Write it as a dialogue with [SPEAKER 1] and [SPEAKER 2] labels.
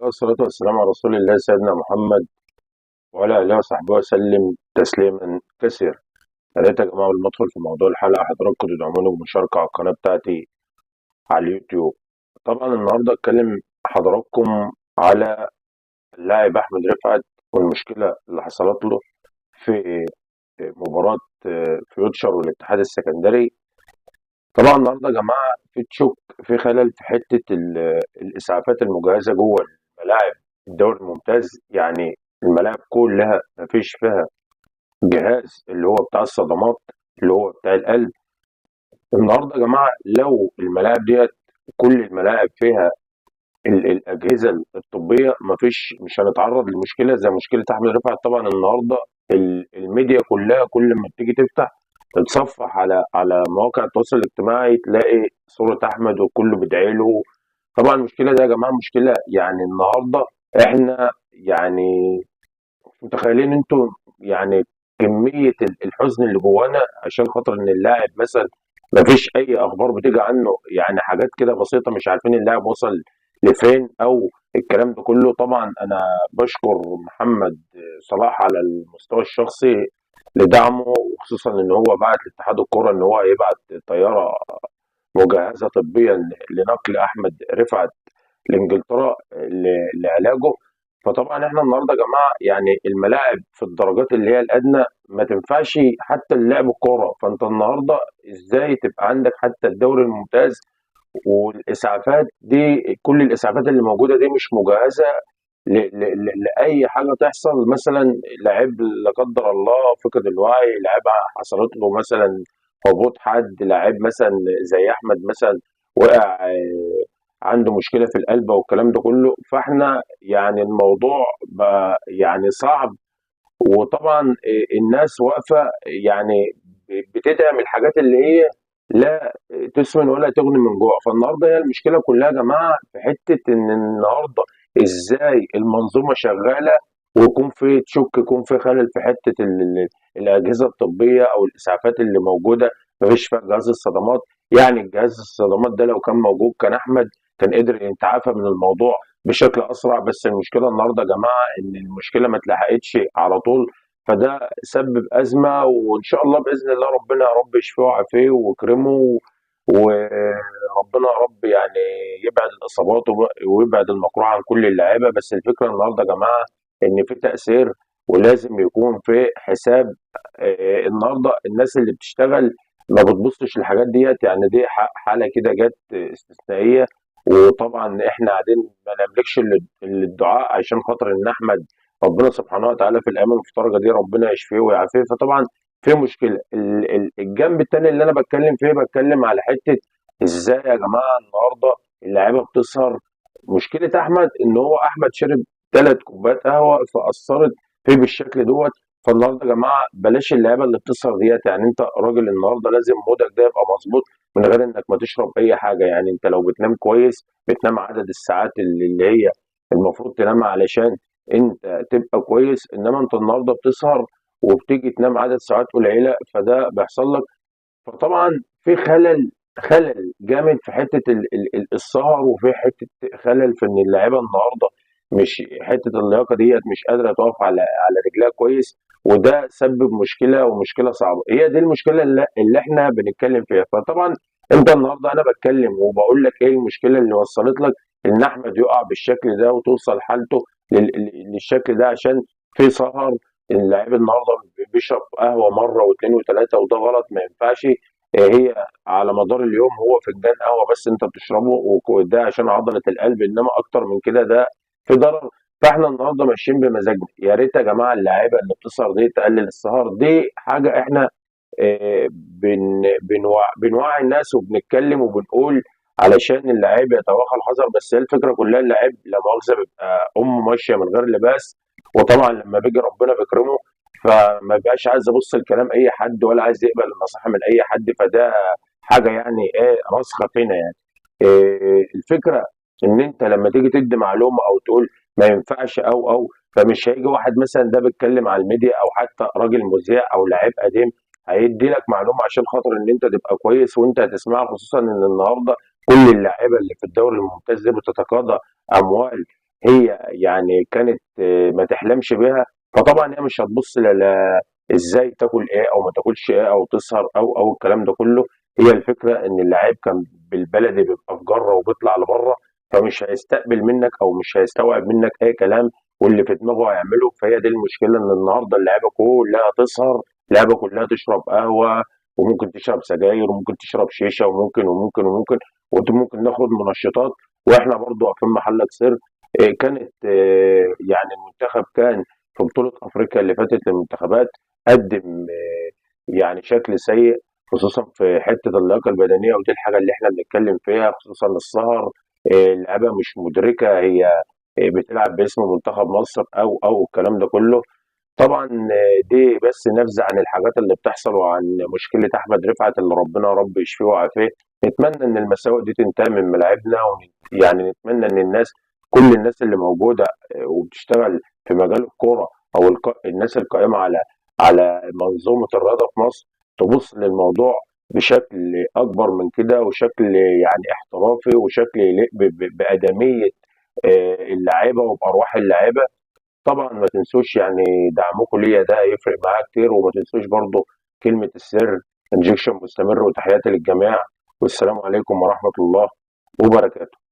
[SPEAKER 1] والصلاة والسلام على رسول الله سيدنا محمد وعلى آله وصحبه وسلم تسليما كثيرا. يا ريت يا جماعة قبل ما أدخل في موضوع الحلقة حضراتكم تدعموني بمشاركة على القناة بتاعتي على اليوتيوب. طبعا النهاردة أتكلم حضراتكم على اللاعب أحمد رفعت والمشكلة اللي حصلت له في مباراة فيوتشر والاتحاد السكندري. طبعا النهارده يا جماعة في تشوك، في خلل في حتة الإسعافات المجهزة جوه الملاعب الدوري الممتاز. يعني الملاعب كلها مفيش فيها جهاز اللي هو بتاع الصدمات اللي هو بتاع القلب. النهارده يا جماعة لو الملاعب ديت كل الملاعب فيها الأجهزة الطبية مفيش، مش هنتعرض لمشكلة زي مشكلة أحمد رفعت. طبعا النهارده الميديا كلها كل ما بتيجي تفتح تتصفح على مواقع التواصل الاجتماعي تلاقي صورة أحمد وكله بيدعي له. طبعا المشكلة دي يا جماعة مشكلة، يعني النهارده احنا يعني مش متخيلين انتوا يعني كمية الحزن اللي جوانا عشان خاطر ان اللاعب مثلا مفيش اي اخبار بتيجي عنه، يعني حاجات كده بسيطة مش عارفين اللاعب وصل لفين او الكلام ده كله. طبعا انا بشكر محمد صلاح على المستوى الشخصي لدعمه، وخصوصا ان هو بعت لاتحاد الكرة ان هو يبعت طيارة مجهزة طبيا لنقل احمد رفعت لانجلترا لعلاجه. فطبعا احنا النهارده يا جماعة يعني الملاعب في الدرجات اللي هي الادنى ما تنفعش حتى اللعب الكورة. فانت النهارده ازاي تبقى عندك حتى الدوري الممتاز والاسعافات دي، كل الاسعافات اللي موجودة دي مش مجهزة لاي حاجة تحصل. مثلا لاعب لا قدر الله فقد الوعي، لاعب حصلت له مثلا هبوط حاد، لاعب مثلا زي احمد مثلا وقع عنده مشكلة في القلب والكلام ده كله. فاحنا يعني الموضوع بقى يعني صعب، وطبعا الناس واقفة يعني بتدعم الحاجات اللي هي لا تسمن ولا تغني من جوع. فالنهارده هي المشكلة كلها يا جماعة في حتة ان النهارده ازاي المنظومة شغالة ويكون في تشك، يكون في خلل في حتة الاجهزة الطبية او الاسعافات اللي موجودة مفيش فيها جهاز الصدمات. يعني الجهاز الصدمات ده لو كان موجود كان احمد كان قدر يتعافى من الموضوع بشكل اسرع. بس المشكلة النهارده يا جماعة ان المشكلة ما اتلحقتش على طول، فده سبب ازمة. وان شاء الله باذن الله ربنا يا رب يشفيه ويعافيه ويكرمه، وربنا يا رب يعني يبعد الاصابات ويبعد المكروه عن كل اللعيبة. بس الفكرة النهارده يا جماعة ان في تاثير ولازم يكون في حساب. النهارده الناس اللي بتشتغل ما بتبصش الحاجات ديت، يعني دي حاله كده جت استثنائية. وطبعا احنا قاعدين ما نملكش الا الدعاء عشان خاطر ان احمد ربنا سبحانه وتعالى في الايام المفترجه دي ربنا يشفيه ويعافيه. فطبعا في مشكلة. الجنب التاني اللي انا بتكلم فيه، بتكلم على حتة ازاي يا جماعة النهارده اللعيبة بتسهر. مشكلة احمد ان هو احمد شرب 3 كوبايات قهوة فاثرت فيه بالشكل دوت. فالنهارده يا جماعة بلاش اللعيبة اللي بتسهر ديت. يعني انت راجل النهارده لازم مودك ده يبقى مظبوط من غير انك ما تشرب اي حاجة. يعني انت لو بتنام كويس، بتنام عدد الساعات اللي هي المفروض تنامها علشان انت تبقى كويس. انما انت النهارده بتسهر وبتيجي تنام عدد ساعات قليله، فده بيحصل لك. فطبعا في خلل جامد في حتة السهر، وفي حتة خلل في ان اللعيبة النهارده مش حتة اللياقة ديت مش قادرة تقف على رجلها كويس، وده سبب مشكلة ومشكلة صعبة. هي دي المشكلة اللي احنا بنتكلم فيها. فطبعا انت النهارده انا بتكلم وبقول لك ايه المشكلة اللي وصلت لك ان احمد يقع بالشكل ده وتوصل حالته للشكل ده، عشان في سهر. اللاعب النهارده بيشرب قهوة مرة واثنين وثلاثة، وده غلط ما ينفعش. هي على مدار اليوم هو فنجان قهوة بس انت بتشربه، وده عشان عضلة القلب، انما اكتر من كده ده في ضرر. فاحنا النهارده ماشيين بمزاجنا. يا ريت يا جماعة اللعيبة اللي بتسهر دي تقلل السهر. دي حاجة احنا بنوعي الناس وبنتكلم وبنقول علشان اللعيب يتوخى الحذر. بس هي الفكرة كلها اللعيب لا مؤاخذة بيبقى امه ماشية من غير لباس، وطبعا لما بيجي ربنا بيكرمه فما بيبقاش عايز يبص لكلام اي حد ولا عايز يقبل النصيحة من اي حد. فده حاجة يعني ايه راسخة فينا. يعني إيه الفكرة ان انت لما تيجي تدي معلومة او تقول ما ينفعش او فمش هيجي واحد مثلا ده بيتكلم على الميديا او حتى راجل مذيع او لعيب قديم هيدي لك معلومة عشان خاطر ان انت تبقى كويس وانت هتسمعها. خصوصا ان النهارده كل اللعيبة اللي في الدوري الممتاز دي بتتقاضى اموال هي يعني كانت ما تحلمش بها. فطبعا هي مش هتبص لا ازاي تاكل ايه او ما تاكلش ايه او تسهر او الكلام ده كله. هي الفكرة ان اللاعب كان بالبلدي بيبقى في جره وبيطلع لبره، فمش هيستقبل منك او مش هيستوعب منك اي كلام، واللي في دماغه هيعمله. فهي دي المشكلة، ان النهارده اللعيبة كلها تسهر، اللعيبة كلها تشرب قهوة، وممكن تشرب سجاير، وممكن تشرب شيشة، وممكن وممكن وممكن، وممكن ناخد منشطات، واحنا برضو واقفين محلك سر. كانت يعني المنتخب كان في بطولة أفريقيا اللي فاتت للمنتخبات قدم يعني شكل سيء، خصوصا في حتة اللياقة البدنية، ودي الحاجة اللي احنا بنتكلم فيها، خصوصا السهر. اللعيبة مش مدركة هي بتلعب باسم منتخب مصر أو الكلام ده كله. طبعا دي بس نبذة عن الحاجات اللي بتحصل وعن مشكلة أحمد رفعت اللي ربنا يا رب يشفيه ويعافيه. نتمنى إن المساوئ دي تنتهي من ملاعبنا، يعني نتمنى إن كل الناس اللي موجودة وبتشتغل في مجال الكورة أو الناس القائمة على منظومة الرياضة في مصر تبص للموضوع بشكل أكبر من كده، وشكل يعني احترافي، وشكل يليق بأدمية اللعيبة وبأرواح اللعيبة. طبعا ما تنسوش يعني دعمكم ليا ده هيفرق معايا كتير، وما تنسوش برضو كلمة السر انجكشن مستمر. وتحياتي للجميع، والسلام عليكم ورحمة الله وبركاته.